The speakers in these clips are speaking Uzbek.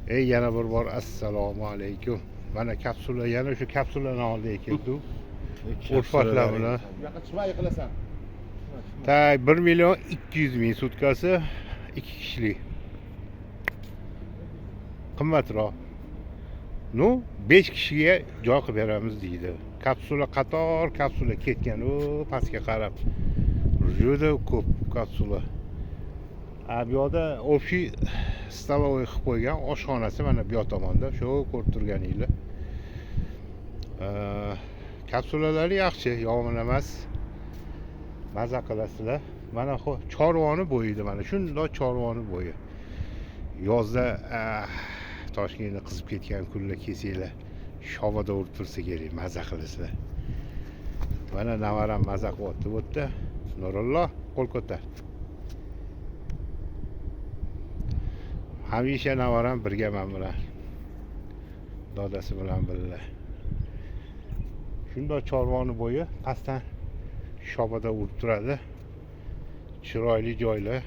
Ey, yana bir bor assalomu alaykum. Mana kapsula, yana shu kapsulani oldiga keldik. Urfatlar bilan. Bu yoqqa chiqmay yiqilasan. Tak, 1 million 200 ming sutkasi, 2 kishilik. Qimmatroq. Ну, 5 kishiga joy qilib beramiz deydi. Kapsula qator kapsula ketgan, u pastga qarab. Juda ko'p kapsula. A bu yoqda общий столовый qilib qo'ygan, oshxonasi mana bu yoq tomonda, shu ko'rib turganinglar. Kapsulalari yaxshi, yomon emas. Maza qilasizlar. Mana chorvoni bo'yida, mana shundoq chorvoni bo'yi. Yozda Toshkentda qizib ketgan kunlar kelsanglar, shovada urib tursa kerak, maza qilasizlar. Mana navaram maza qilyapti bu yerda. Nurullo, qo'l ko'tar. Hamisha navaram birga men bilan. Dodasi bilan birga. Shundoq chorvoni bo'yi pastdan shovada urib turadi. Chiroyli joylar.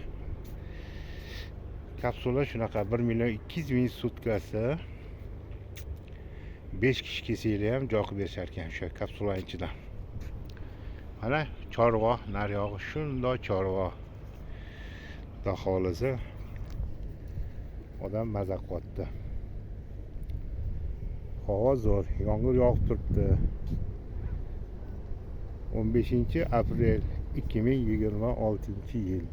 Kapsula shunaqa 1 million 200 ming sutkasi. 5 kishi kelsanglar ham joy qilib berishar ekan o'sha kapsulaning ichidan. Mana Chorvoq, naryog'i shundoq Chorvoq. Xudo xohlasa odam maza qilyapti. Havo zo'r, yomg'ir yog'ib turibdi. 15 aprel 2026 yil.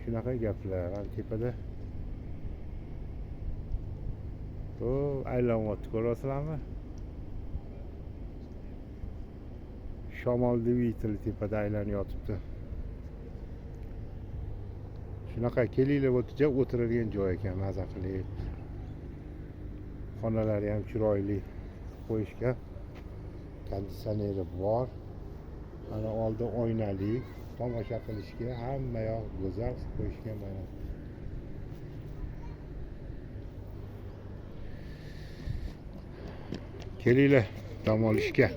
Shunaqa gaplar, mana tepada. O, aylanyapti, ko'ryapsizlarmi? Shamol dvigateli tepada aylanib yotibdi. Shunaqa kelinglar, bu yerda o'tiradigan joy ekan, maza qilib. Xonalari ham chiroyli qo'yishgan. Konditsioneri bor. Mana oldi oynali, tomosha qilishga hamma yoq go'zal qilib qo'yishgan mana. Kelinglar dam olishga.